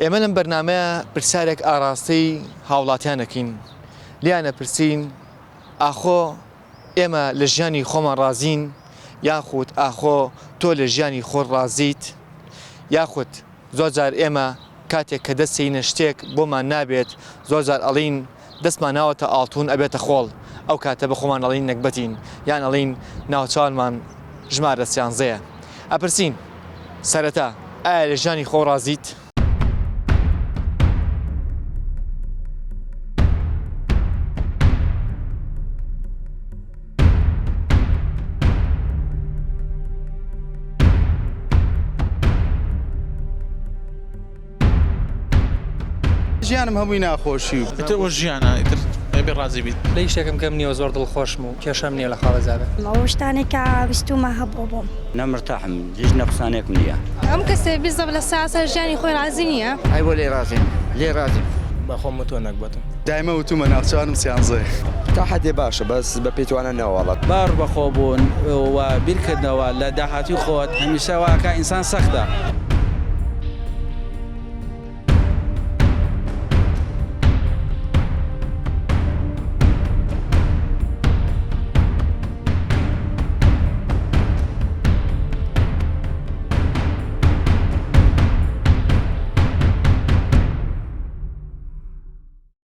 ئێمە لەم بەرنامەیە پرسیارێک ئاراستەی هاوڵاتیان ئەکەین، لێیان ئەپرسین ئاخۆ ئێمە لە ژیانی خۆمان ڕازین یاخود ئاخۆ تۆ لە ژیانی خۆت ڕازیت؟ یاخود زۆر جار ئێمە کاتێک کە دەست چێینە شتێک بۆمان نابێت زۆر جار ئەڵێین دەستمان ناوەتە ئاڵتون ئەبێتە خۆڵ ئەو کاتە بە خۆمان ئەڵێین نەگبەتین یان ئەڵێین ناوچاوانمان ژمارە سیانزەیە ئەپرسین سەرەتا ئایا لە ژیانی خۆ ڕازیت؟ ژیانم هەمووی ناخۆشی و. ئیتر ئەوە ژیانە ئیتر ئەبێ ڕازی بیت. لە هیچ شتێکم کەم نییە و زۆر دڵخۆشم و کێشەم نییە لە خاڵەزادە. ئەو شتانەی کە ویستوومە هەبووە بۆم. نە مرتاحم هیچ نەقسانێکم نییە. هەموو کەسێ بیزەب لە ساسە ژیانی خۆی ڕازی نییە. ئەی بۆ لێی ڕازیم لێی ڕازیم. بەخۆم وتووە نەگبەتم. دایمە وتومە ناوچەوانم سیانزەیە. تا حەدێ باشە بەس بە پێی توانا نەوەڵا. باوەڕ بەخۆبوون و بیرکردنەوە لە داهاتووی خۆت هەمیشە وا ئەکا ئینسان سەختە.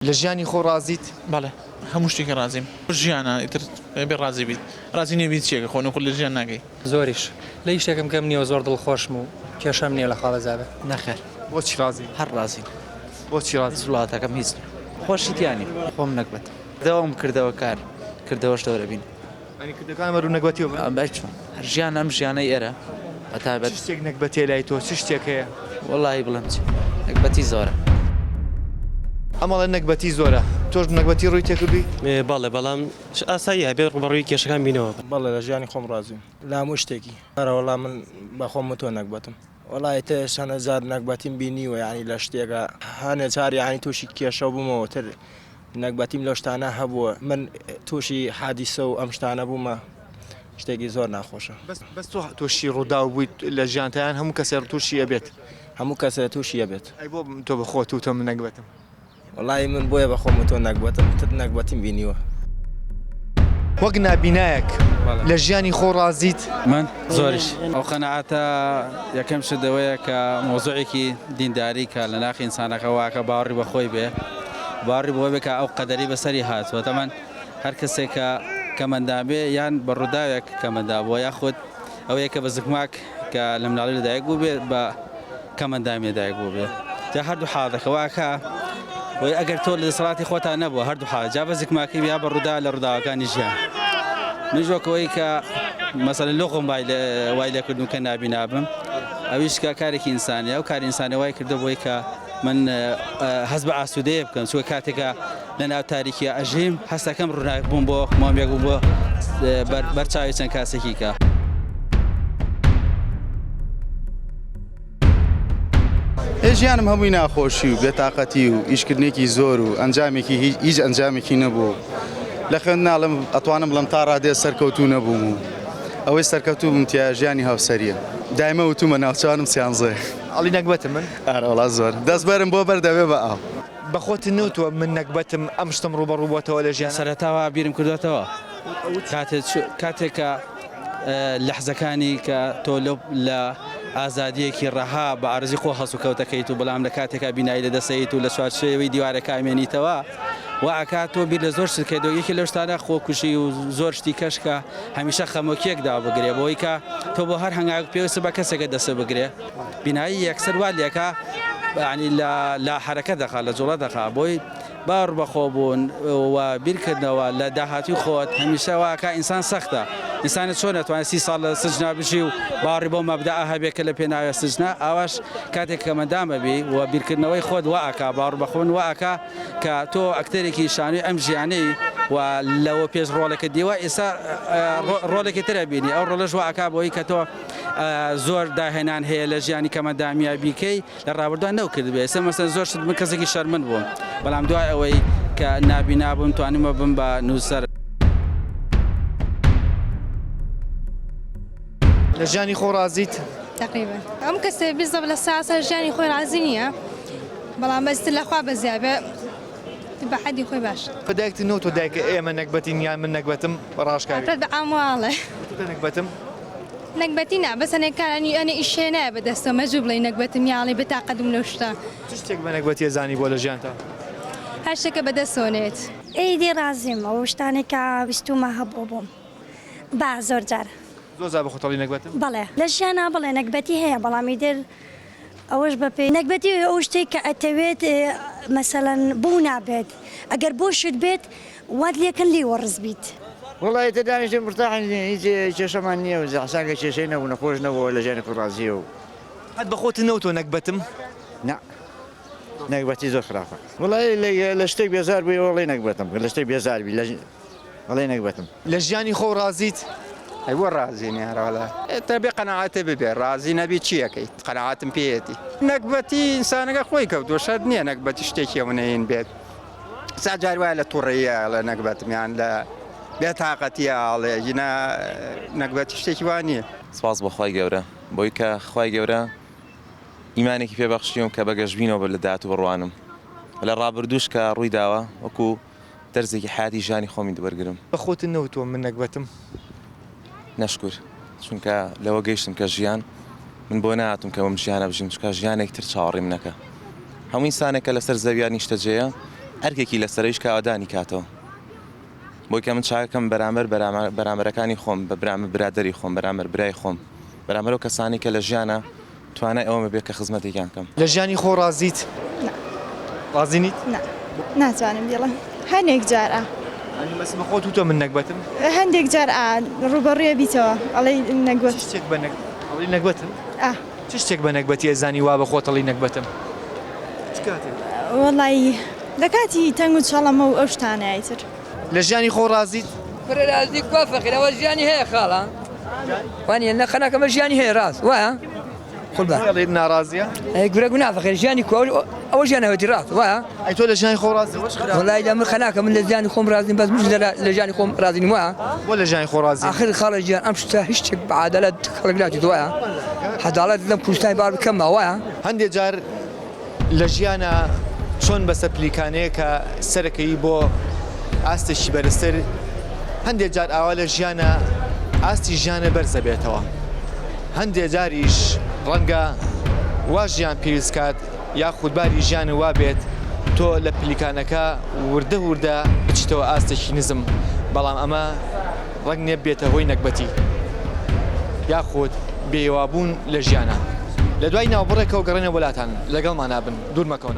لە ژیانی خۆ ڕازیت؟ بەڵێ هەموو شتێکی ڕازیم ژیانە ئیتر ئەبێ ڕازی بیت ڕازی نەبیت چیەکە خۆ نوقل لە ژیان ناکەی. زۆریش لە هیچ شتێکم کەم نییە و زۆر دڵخۆشم و کێشەم نییە لە خاڵەزادە. نەخێر. بۆچی ڕازی؟ هەر ڕازیم. بۆچی ڕازی؟ هیچ وڵاتەکەم هیچ خۆشی تیا نییە. خۆم نەگبەتم. دەوام کردەوە کار کردەوەش دەورە بین. یانی کردەکان بەرو نەگبەتیەوە بن؟ ئەی چۆن هەر ژیان ئەم ژیانەی ئێرە بە تایبەت. چ شتێک نەگبەتیە لای تۆ چ شتێک هەیە؟ وەڵاهی بڵێم چی نەگبەتی زۆرە. ئەم ئەڵێ نەگبەتی زۆرە تۆش نەگبەتی ڕووی تێکردووی؟ بەڵێ بەڵام ئاساییە ئەبێت ڕووبەڕووی کێشەکان بینەوە. بەڵێ لە ژیانی خۆم ڕازیم لە هەموو شتێکی. ئەرەوەڵا من بەخۆم وتوە نەگبەتم. وەڵا ئیتر چەنە جار نەگبەتیم بینیوە یانی لە شتێکا هەنێ جار یانی تووشی کێشە بوومەوە تر نەگبەتیم لەو شتانە هەبووە من تووشی حادیسە و ئەم شتانە بوومە شتێکی زۆر ناخۆشە. بەس بەس تۆ تووشی ڕووداو بوویت لە ژیانتا یان هەموو کەسێ تووشی ئەبێت؟ هەموو کەسێ تووشی ئەبێت. ئەی بۆ تۆ بە خۆت وتوە من نەگبەتم؟ وەڵایی من بۆیە بە خۆم وتوە نەگبەتم تر نەگبەتیم بینیوە. وەک نابینایەک لە ژیانی خۆ ڕازیت؟ من؟ زۆریش. ئەو قەناعەتە یەکەم شت ئەوەیە کە مەوزوعێکی دینداری کە لە ناخی ئینسانەکە واکە باوەڕی بە خۆی بێ باوەڕی بەوە بێ کە ئەو قەدەری بەسەری هاتووە تەمان هەر کەسێک کە کەمەندام بێ یان بە ڕووداوێک کەمەندام بووە یاخود ئەوەیە کە بە زگماک کە لە مناڵی لەدایک بوو بێ بە کەمەندامی لەدایک بوو بێ جا هەردوو حاڵەتەکە واکە وی ئەگەر تۆ لە دەسەڵاتی خۆتا نەبووە هەردوو حاڵ جا بە زگماکی یا بە ڕوودا لە ڕووداوەکانی ژیان منیش وەک ئەوەی کە مەسەلەن لۆ خۆم وای لێکردم کە نابینا بم ئەویش کە کارێکی ئینسانیە ئەو کاری ئینسانیە وای کردە بۆی کە من هەست بە ئاسوودەیە بکەم چونکە کاتێکە لە ناو تاریکیا ئەژیم هەستەکەم ڕووناک بووم بۆ مۆمێک بوو بۆ بەر چاوی چەند کاسێکی کە. ئێ ژیانم هەمووی ناخۆشی و بێتاقەتی و ئیشکردنێکی زۆر و ئەنجامێکی هیچ ئەنجامێکی نەبوو لە خوێندنا ئەڵێم ئەتوانم بڵێم تا ڕادەیە سەرکەوتوو نەبووم و ئەوەی سەرکەوتوو بووم تیا ژیانی هاوسەریە دایمە وتومە ناوچەوانم سیانزەیە. ئەڵی نەگبەتم من. ئارەوەڵا زۆر دەستبەرم بۆ بەر دەبێ بە ئاو. بە خۆت نەوتووە من نەگبەتم ئەم شتەم ڕووبەڕوو بۆتەوە لە ژیانا؟ سەرەتا وا بیرم کردۆتەوە کاتێ کاتێک کە لەحزەکانی کە تۆ لە ئازادیەکی ڕەها بە ئارزی خۆ هەڵسوکەوتەکەیت و بەڵام لە کاتێکا بینایی لە دەسەیت و لە چوارچێوەی دیوارەکە ئەمێنیتەوە وا ئەکات تۆ بیر لە زۆر شت کەیتەوە یەکێ لەو شتانە خۆکوژی و زۆر شتی کەش کە هەمیشە خەمۆکیەک دابگرێ بۆی کە تۆ بۆ هەر هەنگاوێک پێویستە بە کەسێکە دەسە بگرێ بینایی یەکسەر وا لێکا یانی لە لە حەرەکە دەخا لە جوڵە دەخا بۆی باوەڕ بەخۆبوون و بیرکردنەوە لە داهاتووی خۆت هەمیشە وا ئەکا ئینسان سەختە ئینسانە چۆن ئەتوانێت سی ساڵ لە سجنا بژی و باوەڕی بەو مەبدەئە هەبێ کە لە پێناوێ سجنا ئاواش کاتێک کە مەدام ئەبی و بیرکردنەوەی خۆت وا ئەکا باوەڕ بەخۆبوون وا ئەکا کە تۆ ئەکتەرێکی شانۆی ئەم ژیانەی و لەوە پێش ڕۆڵێکت دیوە ئێستا ڕۆڵێکی تر ئەبینی ئەو ڕۆڵەش وا ئەکا بۆی کە تۆ زۆر داهێنان هەیە لە ژیانی کەمەندامیا بیکەی لە ڕابردووە نەوکردبێ ئێستا مەسەن زۆر شت من کەسێکی شەرمن بووم بەڵام دوای ئەوەی کە نابینا بووم توانیمە بم بە نووسەر. لە ژیانی خۆ ڕازیت؟ تەقریبەن هەموو کەسێ بیزەب لە ساسە ژیانی خۆی ڕازی نییە. بەڵام بەس تر لەخوا بەزیابێ بە حەدی خۆی باشە. بە دایکت نەوتوە دایکە ئێمە نەگبەتین یان من نەگبەتم ڕاشکاوی. ئافرەت بە عام واڵێ. وتوتە نەگبەتم؟ نەگبەتی نا بەس هەنێک کار ئەنی ئەنێ ئیش هەیە نایە بە دەستەوە مەجبور بڵێی نەگبەتم یا ئەڵێی بێتاقەتم لەو شتە. چ شتێک بە نەگبەتیە زانی بۆ لە ژیانتا؟ هەر شتێک کە بە دەستەوە نەیەت. ئیدی ڕازیم ئەو شتانەی کە ویستومە هەبووە بۆم با زۆر جار. زۆر جار بە خۆت ئەڵێی نەگبەتم؟ بەڵێ لە ژیانا بڵێ نەگبەتی هەیە بەڵام ئیتر ئەوەش بەپێی نەگبەتی ئەو شتەی کە ئەتەوێت مەسەلەن بۆو نابێت ئەگەر بۆشت بێت وات لێکەن لێی وەڕس بیت. وەڵا ئیتر دانیشتین مورتاحین هیچ کێشەمان نییە و حسان کە کێشەی نەبوو نەخۆش نەبووە لە ژیانی خۆی ڕازییە و. قەت بە خۆتت نەوتوە نەگبەتم؟ نا نەگبەتی زۆر خراپە. وەڵا لە شتێک بێزار بووی ئەڵێی نەگبەتم لە شتێک بێزار بی لە ئەڵێ نەگبەتم. لە ژیانی خۆو ڕازیت؟ ئەی بۆ ڕازی نی هەرەوەلا دەبێ قەناعەتت ببێ ڕازی نەبی چی ئەکەیت قەناعەتم پێیەتی. نەگبەتی ئینسانەکە خۆی کەوتووە شەرت نییە نەگبەتی شتێکی ئەونەین بێت سا جار وایە لە توڕەیە ئەڵێ نەگبەتم یان لە بێتاقەتیە ئەڵێ ژینا نەگبەتی شتێکی وا نییە. سپاس بۆ خوای گەورە بۆی کە خوای گەورە ئیمانێکی پێ بەخشیوم کە بە گەشبینەوە بە لە داهاتوو بڕوانم لە ڕابردووش کە ڕووی داوە وەکو دەرسێکی حەیاتی ژیانی خۆمی وەرگرم. بە خۆتت نەوتووە من نەگبەتم؟ نەشکور چونکە لەوە گەیشتم کە ژیان من بۆ نەهاتووم کە بەم ژیانە بژیم چونکە ژیانێک تر چاوەڕێی منەکە هەموو ئینسانێک کە لەسەر زەویا نیشتەجێیە ئەرکێکی لەسەرە ئەویش کە ئاوەدانی کاتەوە بۆی کە من چاکەکەم بەرامبەر بەرامبەرەکانی خۆم بە برامە برادەری خۆم بەرامبەر برای خۆم بەرامبەر ئەو کەسانەی کە لە ژیانە توانای ئەوەم هەبێت کە خزمەتێکیان بکەم. لە ژیانی خۆو ڕازیت؟ نا. ڕازی نیت؟ نا. ناتوانم بیڵێم. هەنێک جار ئا. یانی مەس بە خۆت وتوە من نەگبەتم؟ هەندێک جار ئا. ڕووبەڕووی ئەبیتەوە ئەڵێی نەگبەت. چ شتێک بە نەگ ئەڵێی نەگبەتم؟ ئا. چ شتێک بە نەگبەتی ئەزانی وا بە خۆت ئەڵێی نەگبەتم؟ چ کاتێک؟ وەڵایی لە کاتی تەنگ و چەڵەمە و ئەو شتانە ئیتر. لە ژیانی خۆو ڕازیت؟ کورە رازی کوا فەقیر ئەوە ژیانی هەیە خاڵە وانە نە خەناکەمە ژیانی هەیە ڕاست وایە قوربان ئەڵێت ناڕازیە ئەی گورە گونا فەقیر ژیانی کوا ئەوە ژیان هەوێتی ڕاست وایە ئەی تۆ لە ژیانی خۆ ڕازی وەڵای لە من خەناکە من لە ژیانی خۆم ڕازیم بەس منش لە ژیانی خۆم ڕازی نیم وایە بۆ لە ژیانی خۆ ڕازی ئاخر خاڵە گیان ئەم شتە هیچ شتێک بە عەدالەت خەڵک ناچێت وایە عەدالەت لەم کوردستانی بار بکەمە وایە هەندێ جار لە ژیانا چۆن بەسەر پلیکانەیەکا سەرەکەوی بۆ ئاستێکی بەرزتر، هەندێ جار ئاوا لە ژیانا ئاستی ژیانت بەرزەبێتەوە، هەندێ جاریش ڕەنگە وا ژیان پێویست کات یاخود باری ژیانت وا بێت تۆ لە پلیکانەکە وردە وردە بچیتەوە ئاستێکی نزم، بەڵام ئەمە ڕەنگ نیە ببێتە هۆی نەگبەتی یاخود بێهیوابوون لە ژیانا. لە دوای ناوبڕێکەوە گەڕێنەوە بۆ لاتان، لەگەڵمانا بن، دوور مەکەونەوە.